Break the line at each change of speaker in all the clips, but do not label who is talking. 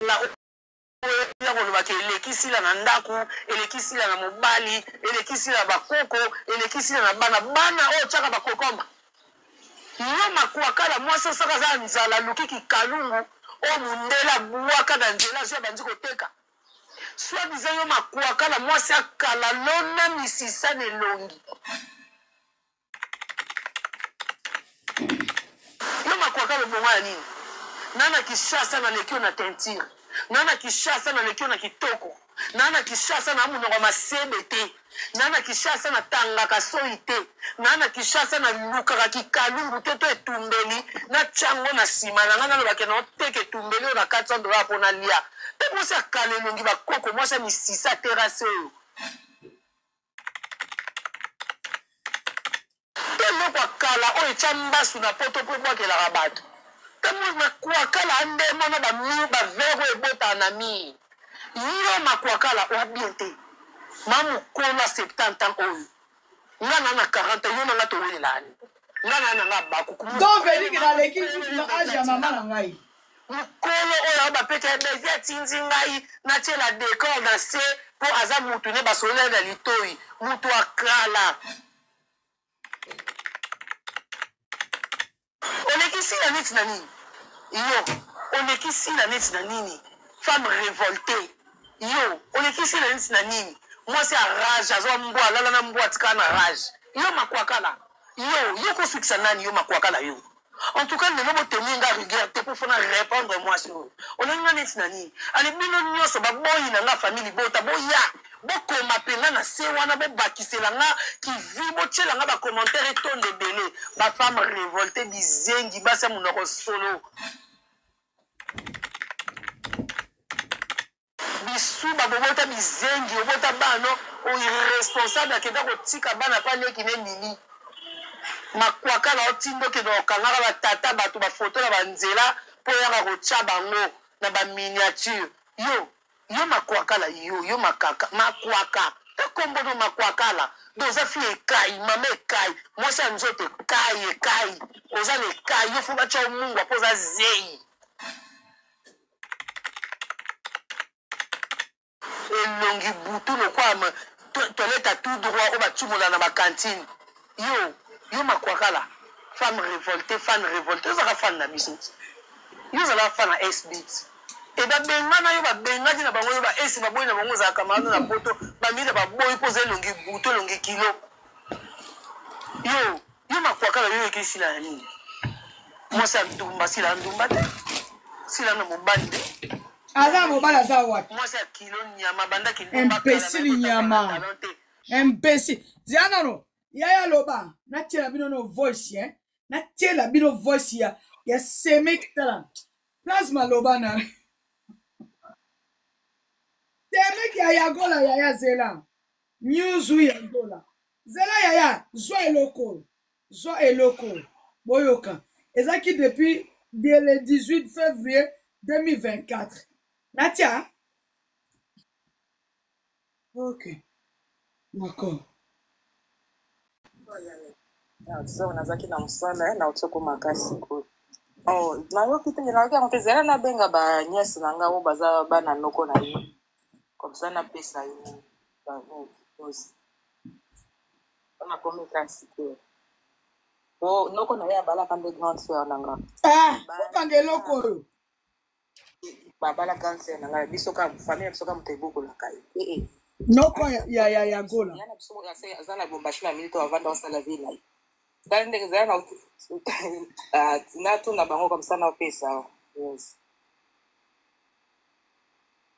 Oya koloba ke eleki sila na ndaku, eleki sila na mobali, eleki sila na bakoko, eleki sila na bana. Bana oyo tiaka ba kokombre. Yo makuakala mwasi osaka aza nzala aluki kikalungu oyo mundele abuaka na nzela azwi abandi koteka. Soit disant yo makuakala mwasi akala lona misisa na elongi. Yo makwakala obonga ya nini? Na na Kinshasa na leki yo na teinture. Na na Kinshasa na leki yo na kitoko. Na na Kinshasa na munoko ya masebe te. Na na Kinshasa na tangaka soyi te. Na na Kinshasa na lukaka kikalungu te to etumbeli na tia ngo na sima na nga naloba ke nao teka etumbeli oyo na 400 dollars po na lia. Pe mwasi ya kala elongi ba koko mwasi ya misisa terrasse oyo. Te eloko ya kala oyo etya mbasu na poto mpo ebwakelaka bato. Te makwakala andemo na ba mur ba verre oyo ebotaka na mur. Yo makwakala oa bien te. Ma mukolo ya 70 ans oyo. Nga na na 40 ans yo na nga towelelaka nini? Nga na na nga abakuku.
Donc veut dire que naleki kutu na age ya mama na ngai.
Mukolo oyo awa bapete ya Bellevue atindi ngai natiela decor na se po aza mutu ne basololi na litoyi mutu akala. Oleki sila neti na nini yo oleki sila neti na nini femme revolte yo oleki sila neti na nini mwasi ya rage azwa mbwa alala na mbwa atikala na rage yo makwakala yo yo kosukisa nani yo makwakala yo En tout cas lelo bo tenir nga rigueur te po faut na repondre mwasi oyo. Olingi nga neti na nini? Ale bino nyoso ba boyi na nga famille libota boya bokoma penza na se wana bobakisela nga ki vie botiela nga ba commentaire etonda ebele ba femme revolte bizengi basi ya munoko solo. Bisuba bobota bizengi obota bana no irresponsable akenda kotika bana pa leki ne Mimi makwakala otinda okende kokangaka ba tata bato ba photo na ba nzela po oyaka kotia bango na ba miniature yo yo makwakala yo yo makaka makwaka ta kombo no makwakala donc oza fille ekai mama ekai mwasi ya nzoto ekai ekai oza na ekai yo fo batia yo mungwa po oza zeyi Elongi butu lokola toilette à tout droit oyo batumola na ba cantine yo yo makwakala femme revolte fan revolte ozalaka fan na biso ti yo ozalaka fan na SB ti e babengana yo babengani na bango yo ba esi baboyi na bango ozalaka camarade na poto bamida baboyi mpo oza elongi butu elongi kilo yo Yo makwakala yo eke sila ya nini? Mwasi ya ndumba sila ndumba te. Sila na mobali te.
Aza mobali aza wapi?
Mwasi ya kilo nyama banda kindumba.
Imbecile nyama. Imbecile. Zia nano. Yaya loba natiela bino no voice hein. Natiela bino voice ya ya semeki tala. Plasma loba na. Semeki ya yagola yaya zela. News yagola. Zela yaya, zwa eloko oyo. Zwa eloko oyo. Boyoka. Ezaki depuis de le 18 février 2024. Natia? Ok. D'accord.
Sœur, nazalaki na mosala eh, nauti okoma kasi sikoyo. Oh, nayoki te, nayoki yango te. Zela nabenga ba nièce na nga oyo baza bana noko na ye. Comme ça napesa ye ba dose. Wana komi kaka sikoyo. Po noko na ye abalaka nde grande sœur na nga.
Ah, okanga eloko oyo.
Babala grande sœur na nga biso ka famille na biso ka moto ebokolaka ye. Eh eh.
Noko ya ya ya Gola.
Ya na biso aza na Lubumbashi na minute avanda osala vie na ye. Tala ndenge zala na ah, natuna bango comme ça napesa. Yes.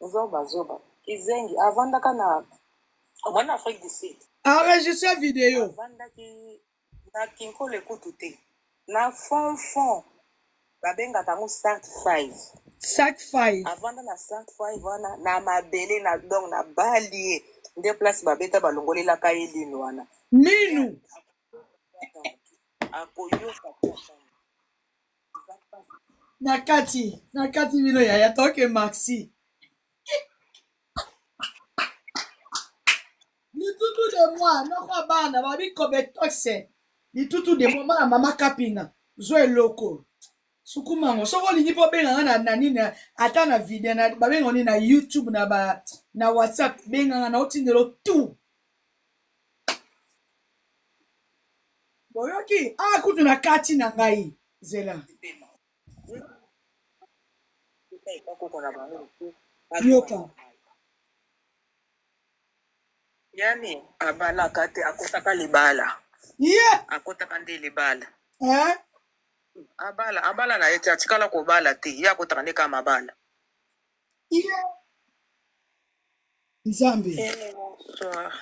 Zoba zoba. Kizengi avandaka na omoni na Afrique du Sud.
Enregistre video.
Avandaki na Kinkole kutu te. Na fond fond babengaka yango Sart 5.
Sart 5.
Avanda na Sart 5 wana na mabele na donc na balie nde place babeta balongolelaka ye lino wana.
Minu.
Akoyoka
na kati na kati bino yaya toke maxi litutu de moi noko bana babi kobetose litutu de moi mwana mama kapinga zwa eloko. Sukuma yango. Soki olingi mpo obenga nga na, na nini ata na video na babenga nini na YouTube na ba na WhatsApp benga nga na otindelo tout. Boyoki? Ah kutu na kati na ngai. Zela. Yoka.
Yani abalaka te akotaka libala.
Yeah.
Akotaka nde libala.
Eh?
Abala abala na ye te atikala kobala te ye akotaka nde kaka mabala.
Yeah. Nzambe.
Eh, bonsoir.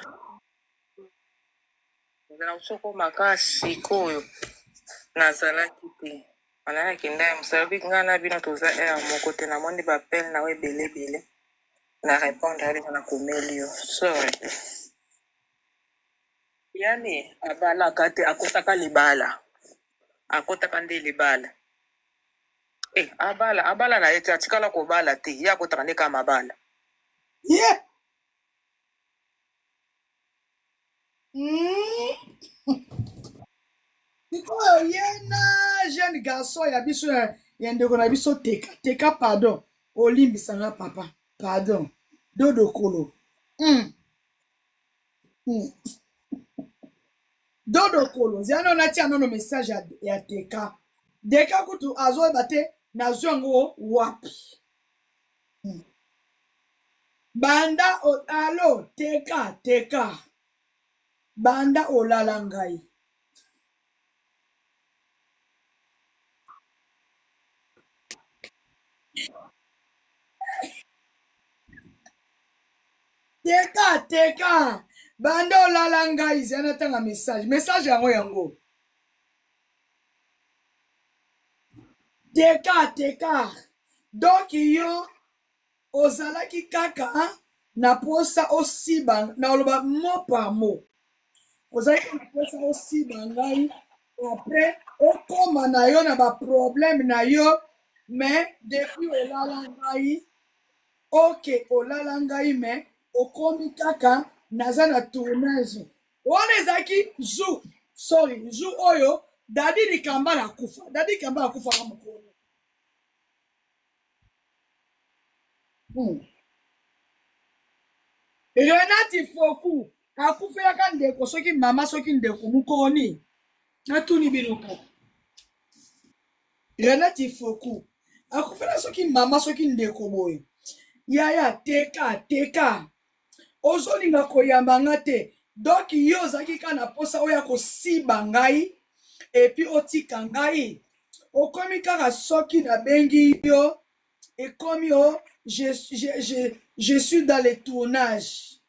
Nazala soko makasi sikoyo nazalaki te wana nakenda ya mosala obi ngai na bino toza heure moko te namoni bapele na yo ebele ebele na répondre yo deja nakomeli yo sorry yani abalaka te akotaka libala akotaka nde libala eh, abala abala na ye te atikala kobala te ye akotaka nde kaka mabala
Yeah. Mm. Sikoyo ye na jeune garçon ya biso ya, ya ndeko na biso teka teka pardon olimbisa nga papa pardon dodo kolo mm. Mm. Dodo kolo zela nano natia nano message ya, ya teka deka kutu azoyeba te nazwi yango wapi mm. Banda o, alo teka teka banda olala ngai teka teka banda olala ngai zela natanga message message yango yango teka teka donc yo ozalaki kaka na posa osiba na oloba mot par mot ozalaki na posa osiba ngai après okoma na yo na baproblème na yo mais depuis olala ngai oke olala ngai mais okomi kaka naza na tournage wana ezalaki jour sorry jour oyo dadi likambala akufa dadi likambala akufaka mokolo Renate Foku akufelaka ndeko soki mama soki ndeko mokoni natuni bino kaka Renate Foku akufela soki mama soki ndeko boye yaya teka teka ozolinga koyamba nga te donc yo ozalaki kaka na mposa oyo ya kosiba ngai epuis otika ngai okomi kaka soki nabengi yo ekomi o je, je, je, je suis dans le tournage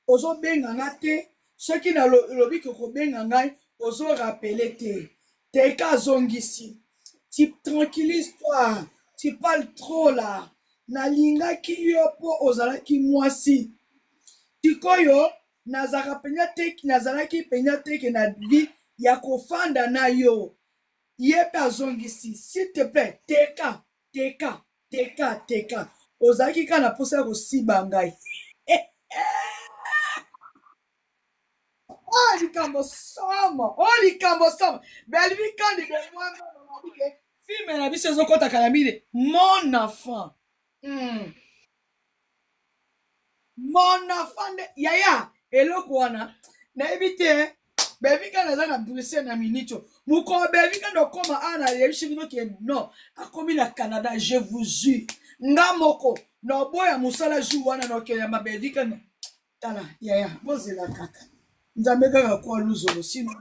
ozobenga nga te soki nalobi ke kobenga ngai ozorapele te teka azongisi tu tranquillise toi tu parles trop là nalingaki yo mpo ozalaki mwasi sikoyo nazalaka mpenza te nazalaki mpenza te ke na vie ya kofanda na yo ye mpe azongisi s'il te plaît teka teka teka teka ozalaki kaka na mposa ya kosiba ngai oh likambo somo oh likambo somo belvi kandi de moi filme na biso ezokɔtaka na mine mon enfant mm. Mon enfant nde yaya eloko wana nayebi te Belvi Kanda aza na Bruxelles na minute oyo mokolo Belvi Kanda okoma awa nayebisi bino ke non akomi na Canada je vous jure nga moko naoboya mosala jour wana nakokeyamba Belvi Kanda tala yaya bozela kaka nzambe kaka kwa luzolo sino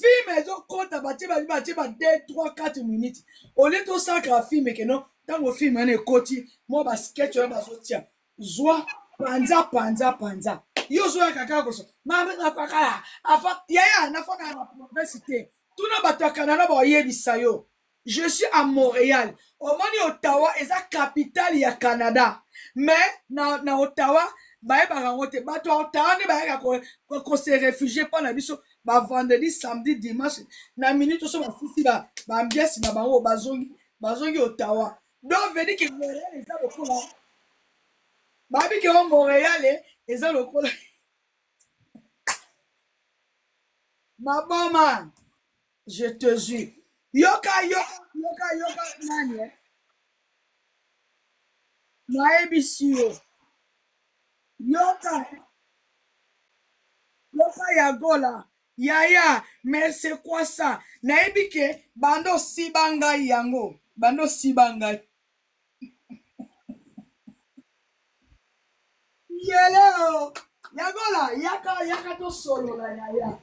filme ezokɔta batie babi batie ba 2 3 4 minutes olie tosakra filme keno ntango filme wana ekoti mwa basketch wana bazotia zwa panza panza panza yo ozoyaka kaka koso maakakala afa yaya nafandaka na province te tuna bato ya canada baoyebisa yo je suis à Montréal omoni Ottawa eza capitale ya Canada mais na, na Ottawa bayebaka yango te bato ya Ottawa nde bayaka ko, ko, ko se réfugier mpo na biso ba vendredi samedi dimanche na minute oso basisi ba baambiance na bango bazongi bazongi Ottawa donc vedi ke Montréal eza lokola bayebi ke o Montréal eza lokola Maboma, je te jure. Yoka, yoka, yoka, yoka, nani, eh? Nayebisi yo. Yoka, yoka ya gola. Yaya, mais c'est quoi ça? Nayebi ke bando osiba ngai yango. Bando osiba ngai. Yeleo. Yagola, yaka, yaka tosolola yaya.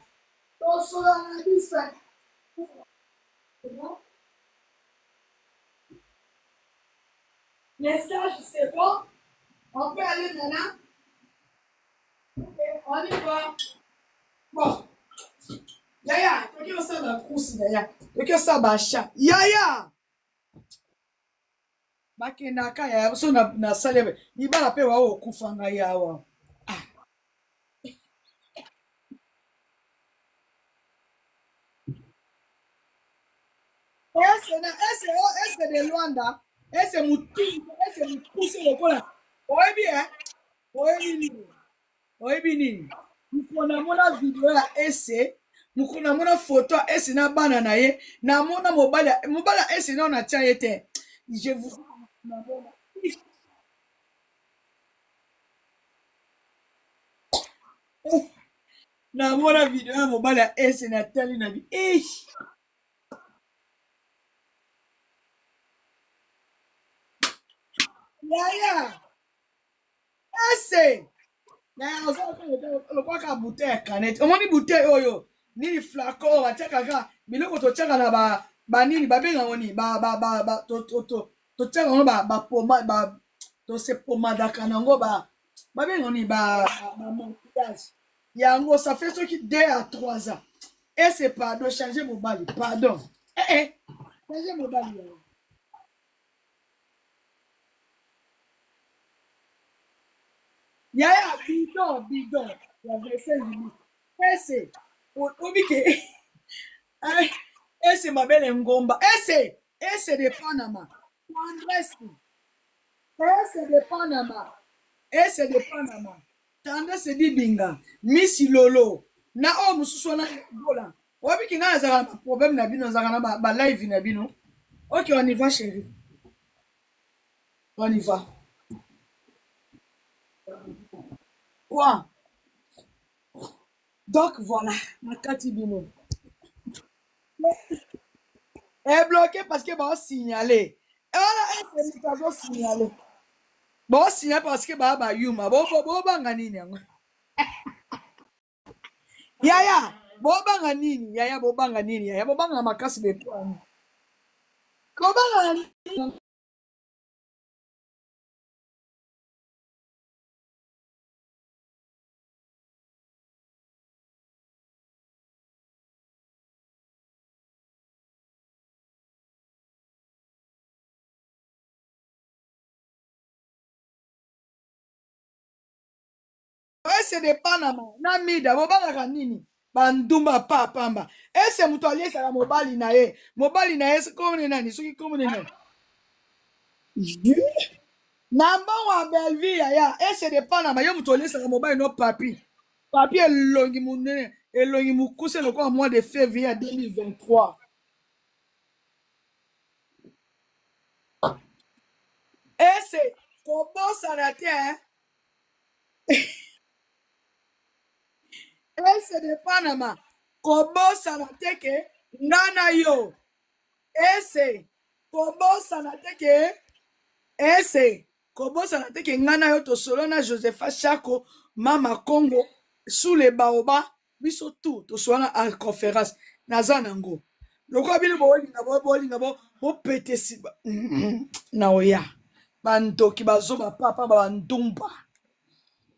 Tosolola na biso. Message, c'est bon. On peut aller maintenant. Ok, on y va. Bon. Yaya, toki osala course yaya. Toki osala ba achat. Yaya. Bakendaka yaya so na na sali libala pe wa okufa ngai awa. Ah. Ese na ese o ese de Luanda, ese mutu, ese mukuse lokola. Oyebi eh? Oyebi nini? Oyebi nini? Mokolo namona video ya ese, mokolo namona photo ya ese na bana na ye, namona mobali mobali ya ese nao natia ye te. Je vous namona. Namona video ya mobali ya ese natali na bi eh. Yaya ese lokwaka bouteille ya canette omoni bouteille oyo nini flacon oyo batiaka kaka biloko totiaka na banini babenga yango nini totiaka yango bapoma tose pomadaka na yango babenga yango nini bamaquillage yango ça fait soki 2 à 3 ans ese pardon change mobali pardon eh, eh. change mobali yango yaya bidon bidon ya 25 litre ese obike ese mabele ngomba ese ese de panama tendresse ese de panama ese de panama tendresse dibinga misi lolo na oyo mosusu wana gola obiki ngai nazalaka na baproblème na bino nazalaka na balive na bino. Ok, on y va chérie, on y va. Quoi? Donc voilà, nakati bino est bloqué parce que baosignale wana ese moto azosignale baosignale parce que baa bayuma bobanga nini yango yaya bobanga nini yaya bobanga nini yaya bobanga makasi bepwani bobanga nini. Ese de Panama na mida bobangaka nini bandumba pa pamba ese moto aliesaka mobali na ye mobali na ye komone nani soki komone nani na mbongo ya Bellevue yaya ese de Panama yo moto oliesaka mobali no papi papi elongi monene elongi mokuse lokola mois de février ya 2023 ese kobosana te eh? Ese de Panama kobosana te ke nga na yo ese kobosana te ke ese kobosana te ke nga na yo tosolo na Josepha Shako mama Congo sous le baoba biso tout tosolo na conférence naza nango lokola bino bolinga bolinga bopete siba na oya bandoki bazoba papa bandumba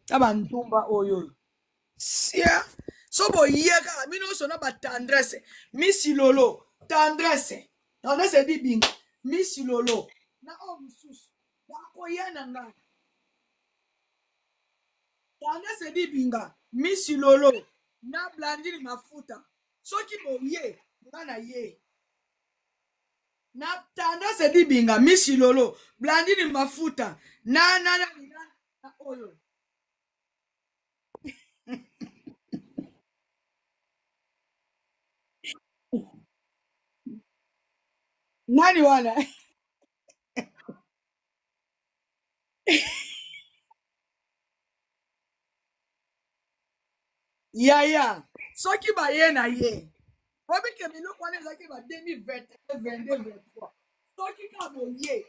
na bandumba oyo sia so boye kaka bino nyonso na batendresse misi lolo tendresse tendresse ebibinga misi lolo na oyo mosusu bakoya na ngai tendresse ebibinga misi lolo na blandine mafuta soki boye nga na ye na tendresse ebibinga misi lolo blandine mafuta na na na, na, na oyo Nani wana? Yaya, soki baye na ye, obike biloko wana ezalaki ba 2021, 22, 23. Soki kaka boye,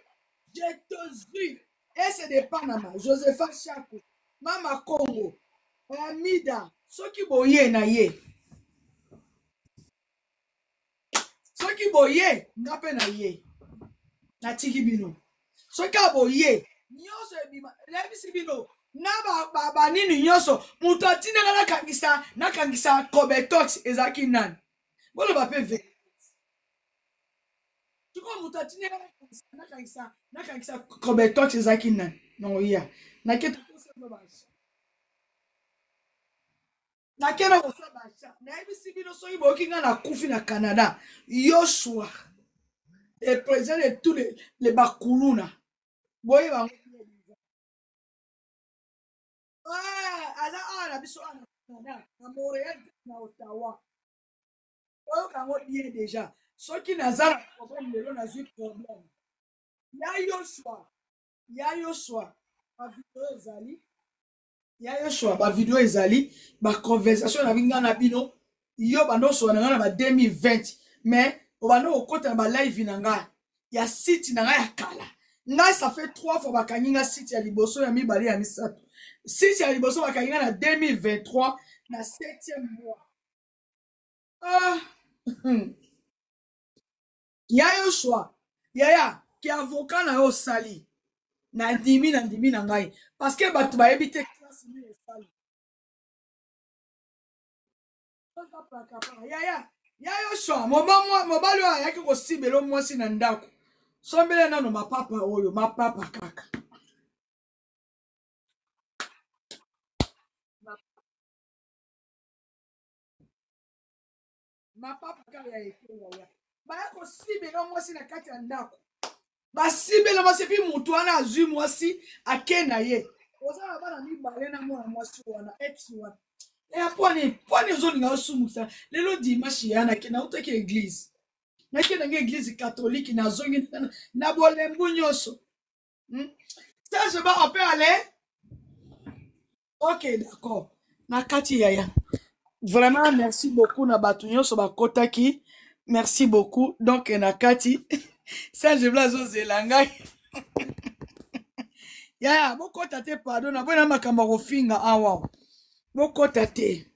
je te jure, ese de Panama, Josepha Chaku, Mama Congo, Mida, soki boye na ye. Soki boye, nga mpe na ye. Natiki bino. Soki aboye, nyonso ebima, nayebisi bino na banini nyonso, moto atindaka nakangisa, nakangisa Cobetox ezalaki nani? Boloba mpe ve. Sikoyo moto atindaka nakangisa, nakangisa, nakangisa Cobetox ezalaki nani? Nakoya. Nake nakenda kosala bacha, nayebisi bino soki boyoki ngai nakufi na Canada, Yoshua le président de tous les bakuluna, boyeba yango. Aza awa na biso awa na Canada, na Montréal, na Ottawa. Oyoka yango bien déjà. Soki naza na problème lelo, nazwi problème ya Yoshua, ya Yoshua, bavideo ezali ya Yoshua, bavideo ezali, baconversation na ngai na bino. Yo banda osola na ngai na ba 2020, mais obanda kokota na balive na ngai ya site na ngai ya kala. Ngai ça fait 3 fois bakangi nga site, ya liboso, ya mibale, ya misato. Site ya liboso bakangi nga na 2023 na 7e mois. Ah. Ya Yoshua, yaya, ki avocat na yo osali, nandimi, nandimi na ngai, parce que bato bayebi te classe nini osali. Yaya, ya Yoshua, mobali oyo ayaki kosibela mwasi na ndako, sombele nano mapapa oyo, mapapa kaka. Mapapa kaka ya ete, yaya. Baya kosibela mwasi na kati ya ndako, basibela mwasi, epi motu wana azwi mwasi ake na ye. Oza na bana mibale na mwana mwasi wana, ex wana. Eya pwani pwani ozolinga osumukisa lelo dimanche. Ya nake nautaki église, nake nange église catholique, nazongi na bolembu nyonso. Serge ba, on peut aller? Ok, d'accord. Na kati, yaya. Vraiment, merci beaucoup na bato nyonso bakotaki. Merci beaucoup. Donc, na kati, Serge Bla azozela ngai. Yaya, bokota te, pardon, naboyi na makambo ya kofinga awa. Bokota te.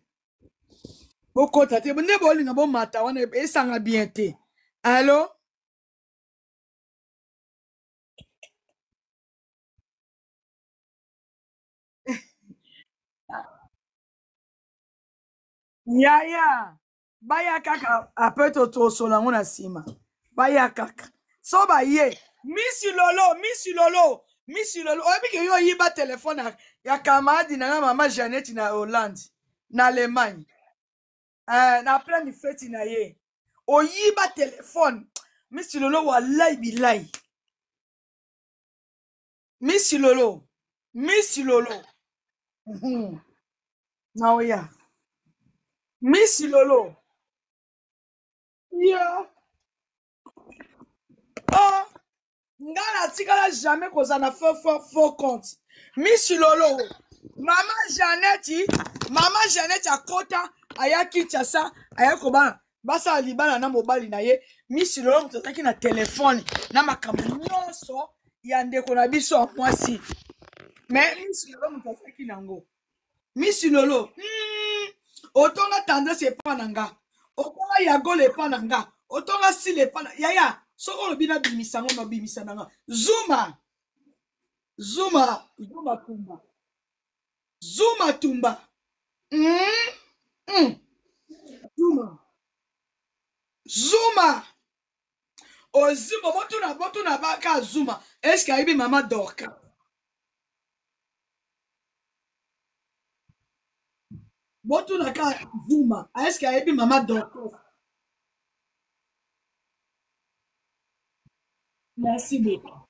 Bokota te. Nde bolinga bomata wana esanga bien te. Allo? Yaya, baya kaka, apres tosola yango na nsima. Baya kaka so baye. Misi lolo, misi lolo, misi lolo, oyebi ke yo oyiba telefone ya camarade na nga mama Jeannette na Hollande, na Allemagne, na pleine feti na ye, oyiba telefone. Misi lolo, walai bilai, misi lolo, misi lolo. Naoya, misi lolo ya oh, nga natikala jamais kozala na faux, faux, faux compte. Misi lolo, mama Janeti, mama Janeti akota, aya Kinshasa, aya kobana, basala libala na mobali na ye. Misi lolo moto azalaki na telefone na makambo nyonso ya ndeko na biso ya mwasi, mais misi lolo moto azalaki nango. Misi lolo, otonga tendance epa na nga, otonga yagolo epa na nga, otonga sile epa na yaya. Soki olobi nabimisa yango, nabimisa na nga. Zuma, zuma, zuma tumba, zuma tumba. Zuma, zuma, ozuma, botuna, botuna baka zuma, eske ayebi mama Dorka? Botuna ka zuma, eske ayebi mama Dorka? Merci beaucoup.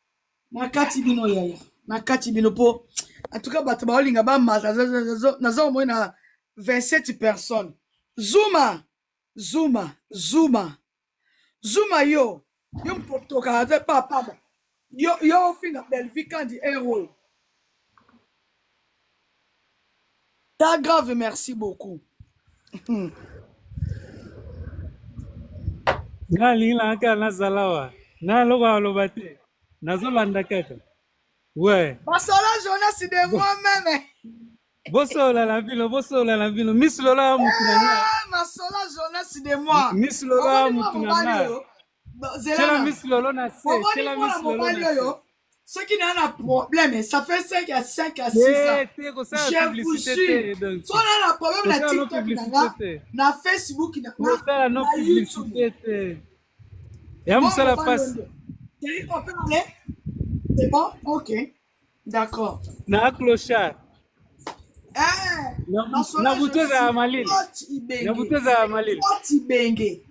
Na kati bino, yaya, na kati bino, po en tout cas bato baolinga bamata, naza omoi na 27 personnes. Zuma, zuma, zuma, zuma yo. Yo moto otokaka te papa. Yo yo ofinga Bellevue Kandi heure oyo. Ta grave merci beaucoup.
Nga alingi nanga kaka nazala wa na eloko ya koloba te nazolanda kaka we
Masolo Jonas de moi-même.
Bosolola na bino, bosolola na bino. Miss Lola ya mutu na nga.
Ah, Masolo Jonas de moi.
Miss Lola ya mutu na nga. Zela Miss Lolo na se.
Zela Miss Lolo na se. Soki na na problème, ça fait 5 à 5 à 6 ans.
Je
vous jure. So na na problème na TikTok na nga, na Facebook na
nga, na YouTube. Ya musala pasi.
On peut aller? C'est bon? Ok. D'accord.
Na clochard.
Eh,
na butu ezala malili. Na butu ezala malili.
Coach Ibenge.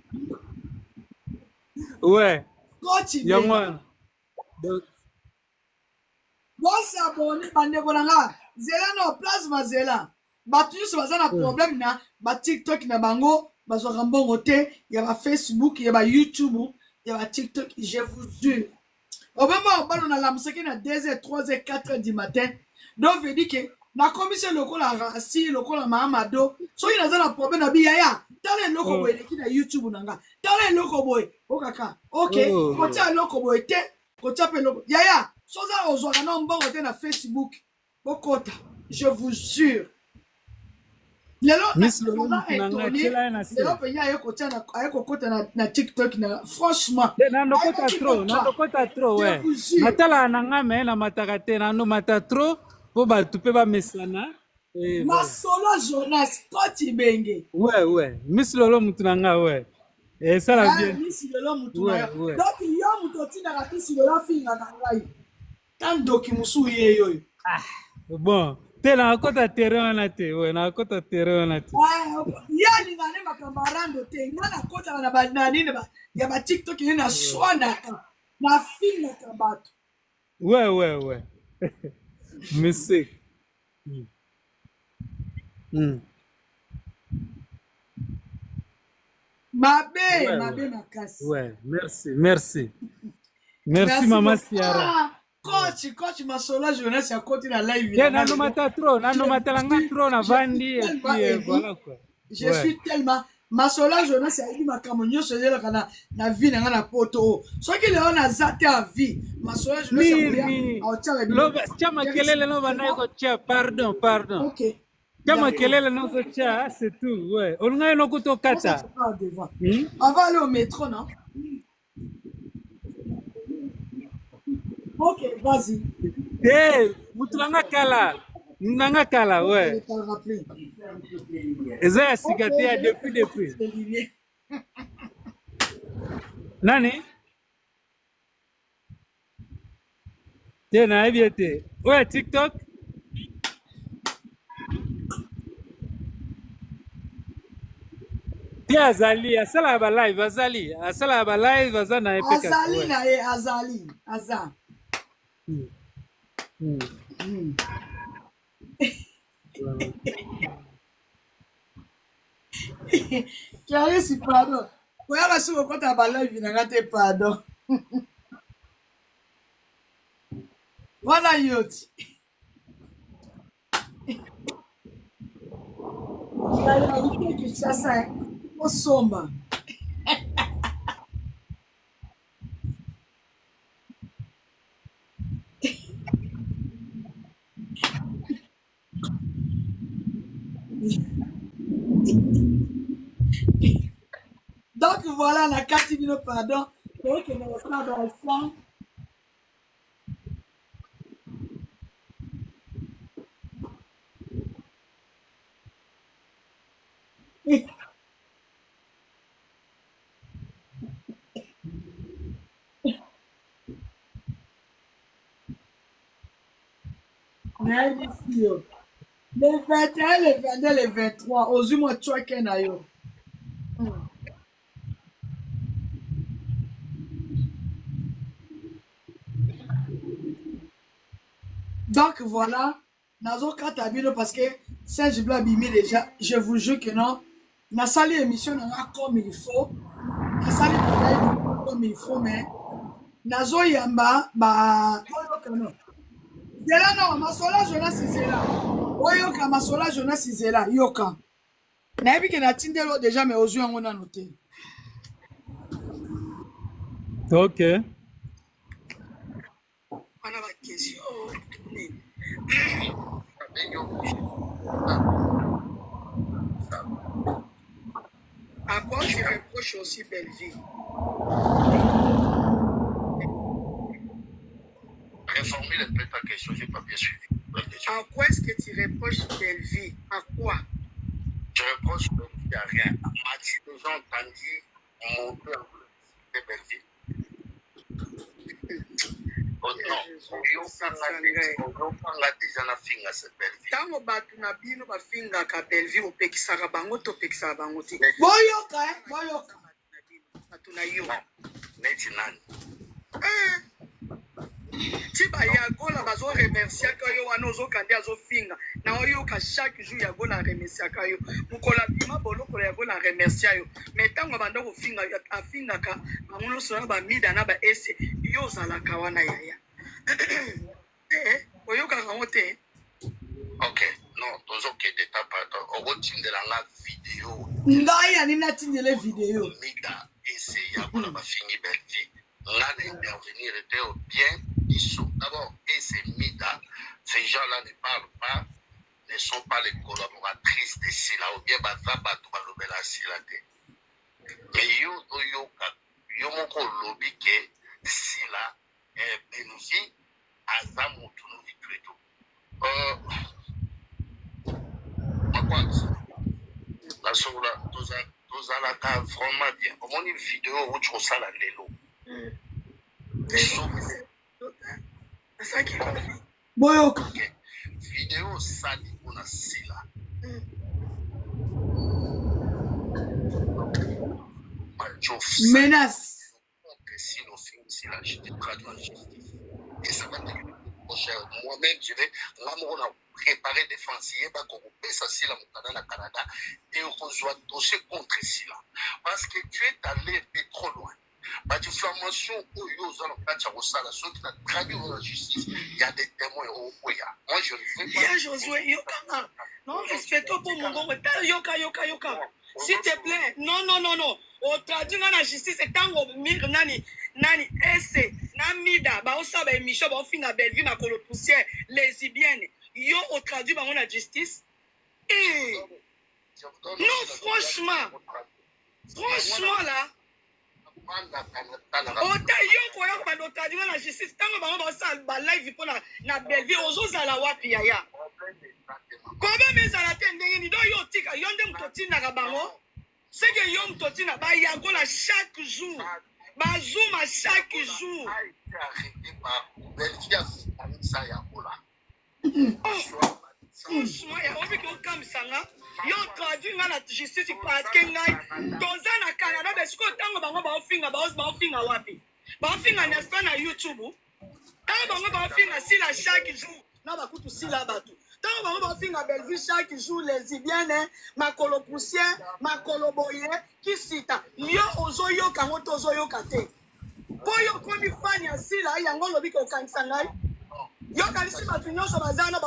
Ouais.
Coach Ibenge.
Yango wana.
Bosabone bandeko na nga. Zela no plasma zela. Bato nyonso baza na problème na ba TikTok na bango bazwaka mbongo te ya ba Facebook ya ba YouTube ya ba TikTok je vous jure. Obama obalo na lamusaki na 2h 3h 4h du matin. Donc veut dire que nakomisi lokola rasi lokola maamado soki naza na problème na bi yaya tala eloko boye eleki na youtube na nga tala eloko boye okaka ok oh. kotia eloko boye te kotia mpe eloko yaya soza ozwaka na mbongo te na facebook bokota je vous jure lelo lelo mpenza aye kotia aye kokota na tiktok na franchement
nandokota trop nandokota trop we natalaka na ngai me namataka te nandomata trop mpo bato mpe bamesana
eh, masolo jonas koti benge
we we miss lolo motu na ngai we esala eh, bien
miss lolo motu na yo donc yo moto otindaka miss lolo afingaka ngai Ta ndoki mosusu ye yoyo.
Ah, bon te nakota terrain wana te we nakota terrain wana te
ye alinga ne makambo ya rando te nga nakotaka na bananini ya batiktok ye naswanaka nafingaka bato
we we we musique
Mabe, ouais, mabe ouais. makasi.
Ouais, merci, merci. Merci, merci mama Ciara.
Ah, coach, coach Masola Jonas ya koti na live.
Yeah, nano mata trop, nano mata langa trop na vandi et puis euh, voilà quoi.
Je ouais. suis tellement Masola Jonas ayebi makambo nyonso ezalaka na, na vie na nga na poto oyo soki lelo naza te ya vie Masola Jonas
akoya aotiaka bino. Tia makelele no bandaki kotia pardon pardon.
Okay.
Tia makelele no tia, c'est tout. Ouais. Olingaki no kuta okata.
Hmm? On va aller au métro, non? Ok, vas-y.
Te, mutu na nga kala. Mutu na nga kala, ouais. Eza ya sika te ya depuis depuis. Nani? Te nayebi ye te. Oyo ya TikTok? Te azali asalaka ba live azali asalaka ba live aza na ye
pe azali na ye azali aza Clarisse pardon koyaka soki okota ba live na nga te pardon wana yo ti Kinshasa osomba Donc voilà, la kati bino pardon. Tokende kosala ba nayebisi yo le 21 le 22 le 23 ozwi mwa cweke na yo donc voilà nazokata bino parce que serge blo abimi déjà je vous jure que non nasali émission na nga comme il faut nasali. Comme il faut, mais nazoyamba ba oyoka no zela no masola Jonas zela oyoka masola Jonas zela yoka nayebi ke natindeli yo deja mais ozwi yango nano te.
Ok.
Wana ba question nini? À quoi tu reproches aussi Bellevue?
Reformule un peu ta question, j'ai pas bien suivi. La question.
À quoi est-ce que tu reproches Bellevue? À quoi?
Je reproche Bellevue à rien. As-tu déjà entendu monter en de Bellevue? Oh non, oyokanga déjà na finga se Bellevue.
Ntango bato na bino bafingaka Bellevue, opekisaka bango to opekisaka bango te?
Boyoka, eh, boyoka.
Bato na yo.
Neti nani?
Ti bayagola bazoremerciaka yo wana ozoka nde azofinga na oyoka chaque jour yagola aremerciaka yo mokolo abima bolokolo yagola aremercia yo mais ntango abanda kofinga afingaka bango nyonso na bamida na baese yo ozalaka wana yaya oyokaka yango te.
Ok, non, tozokende étape okotindela nga video.
Ngai ani natindele video.
Mida ese yagola bafingi Bellevue, nga na intervenir te bien biso. D'abord ese mida, ces gens-là ne parlent pas, ne sont pas les collaboratrices de Sila ou bien baza bato balobela Sila te. Mais yo oyoka yo moko olobi ke Sila Bellevue aza motu no etu etu. Makwati nasola tozalaka vraiment bien. Omoni video outi kosala lelo.
Boyoka.
Video osali mpona Sila.
Menace.
Si ofingi Sila, je te traduis en justice. Et ça va te coûter cher. Moi-même, je vais nga moko na préparer défense yeba kokopesa Sila mokanda na Canada et okozwa dossier contre Sila. Parce que tu es allé un peu trop loin. Ba diffamation oyo oza na kati ya kosala soki na traduire la justice, il y a des témoins okoya. Moi je ne veux pas.
Ya Josué, yokanga. Non, respecte po mongongo. Tala yoka yoka yoka. S'il te plaît. Non non non non. Otraduit nga na justice ntango nani nani ese na mida baosala ba émission baofinga Bellevue makolo poussière lesbienne yo otraduit bango na justice. Eh. Non, franchement. Franchement là. Ota yo koya kobanda otraduit nga na justice ntango bango baosala ba live mpo na Bellevue ozozala wapi yaya? Problème ezala te ndenge nini? Donc yo otika yo nde moto otindaka bango. C'est que yo moto otinda bayagola chaque jour bazuma chaque jour. Franchement yango mpe okambisa nga yo traduit nga na justice parce que ngai toza na Canada. Mais sikoyo ntango bango baofinga baofinga wapi? Baofinga n'est-ce pas na YouTube? Ntango bango baofinga Sila chaque jour na bakutu Sila bato, ntango bango baofinga Bellevue chaque jour lesbienne makolo poussière makolo boye kisita, yo ozoyoka yango to ozoyoka te? Mpo yo okomi fani ya Sila yango olobi ke okangisa ngai. Yokanisi bato nyonso baza wana,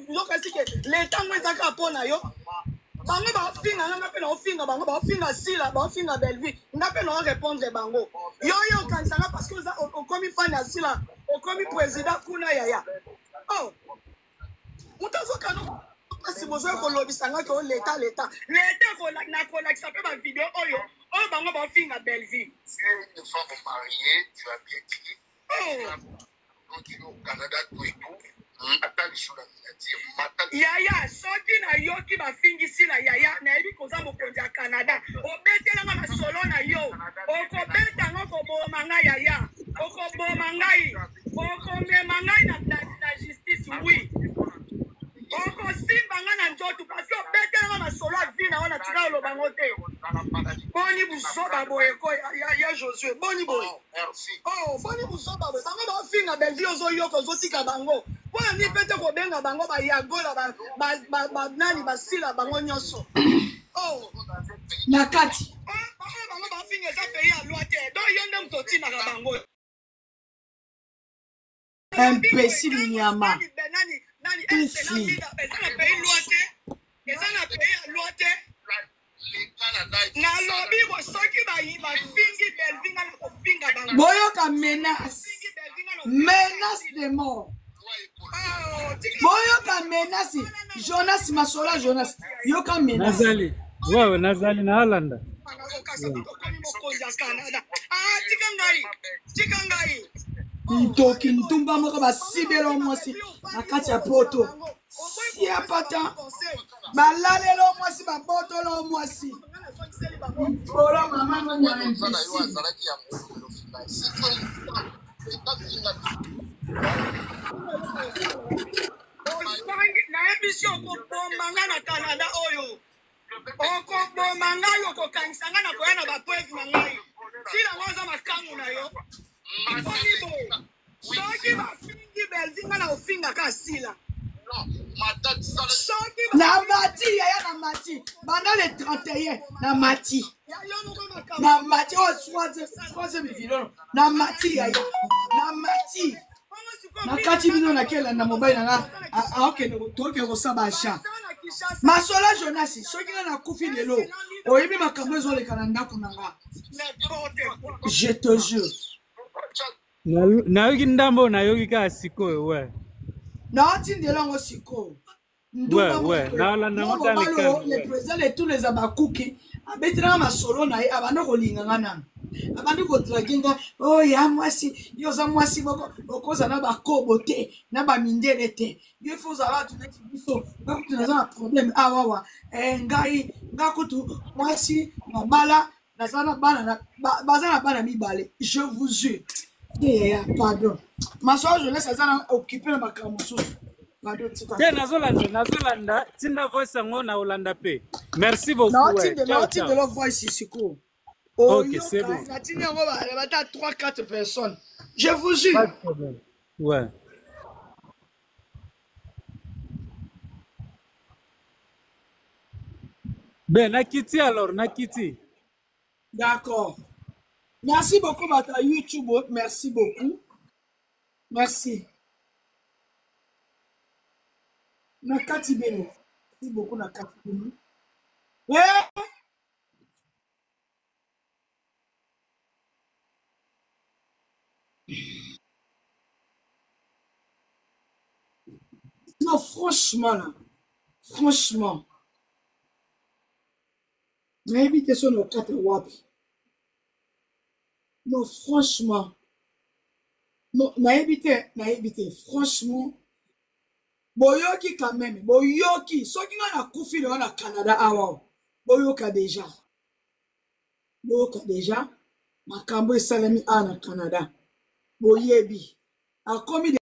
yokanisi ke leta ngo eza kaka mpo na yo. Bango baofinga nga, nga mpe naofinga bango, baofinga Sila baofinga Bellevue, nga mpe nao répondre bango. Yo yo okanisa nga parce que okomi fani ya Sila, okomi président kuna yaya. Oh, moto azokana mpasi bozoya kolobisa nga ke o leta leta leta nakolakisa mpe bavideo oyo oyo bango baofinga Bellevue.
Tu es une femme mariée, tu as bien dit.
Oh.
Donc, tu es au Canada, tout et tout. Mata liso na miniature, mata.
Yaya, soki nayoki bafingi Sila yaya, nayebi koza mokonzi ya Canada, obetelanga masolo na yo, okobeta ngo koboma ngai yaya, okoboma ngai, okomema ngai na justice, oui, okosimba ngai na nzoto parce que obetelanga masolo ya vie na yo na tika oloba ngo te. Boni buzoba boye ko ya Josué, boni boye. Oh, boni buzoba boye. Bango baofinga Bellevue ozoyoka ozotika bango. Mpona nini mpe te kobenga bango bayagola banani basila bango nyonso. Oh.
Na kati.
Oyo bango bafinga eza pays ya loi te. Donc yo nde moto otindaka bango.
Imbécile nyama. Tufi.
Eza na pays loi te. Eza na pays ya loi te. Nalobi bo soki bafingi Bellevue nga na kofinga bango.
Boyoka menace. Menace de mort. Boyoka menace. Jonas Masola Jonas. Yoka menace.
Nazali. Wewe nazali na Alanda.
Ah, tika ngai. Tika ngai.
Ntoki ntumba moko basibela mwasi na kati ya poto. Siapata. Balalelo mwasi babotolo mwasi. Mpolo mama mwana imbécile.
Nayebisi okoboma nga na Canada oyo, okoboma ngai, okokangisa ngai, nakoya na bapreuve na ngai. Sila ngo aza makangu na yo. Boni boye, soki bafingi Belvi, ngai na ofingaka Sila. Soki
na mati yaya, na mati banda le 31, na mati, na mati oyo troisième vidéo, na mati yaya, na mati na kati bino nakelanda mobali na nga aokende, tokende kosala baachat. Masola Jonasi, soki nga nakufi lelo, oyebi makambo ezoleka na ndako na nga, je te jure.
Nayoki ndambo, nayoki kaka sikoyo, we.
Naotindela yango sikoyo. Le président de tous les abakuki abetelanga masolo na ye, abandi kolinga nga nanu, abandi kodrage nga. Oyo ya mwasi, yo oza mwasi moko okoza na bakobo te, na bamindele te, yo ifo ozala bato neti biso. Nga kutu naza na problème awawa. Ngai nga kutu mwasi mabala, naza na bana, baza na bana mibale, je vous jure. Yaya, pardon, masolo jeunesse aza na occupé na makambo mosusu, pardon, tika.
Te, nazolanda, nazolanda. Tinda voice yango na olanda mpe. Merci beaucoup.
Naotindela voice sikoyo.
Ok, c'est bon.
Natindi yango bata 3 4 personnes, je vous jure.
Pas de problème. Ouais. Ben, nakiti alors, nakiti.
D'accord. Merci beaucoup, Bata YouTube. Merci beaucoup. Merci. Nakati bino. Merci beaucoup, Nakati bino. Eh! Non, franchement, là. Franchement. Nayebi te so na okata wapi. Non, franchement. Non, nayebi te, nayebi te. Franchement. Boyoki quand même. Boyoki. Soki nga nakufi lelo na Canada awa. Boyoka déjà. Boyoka déjà. Makambo esalemi awa na Canada. Boyebi. Akomi.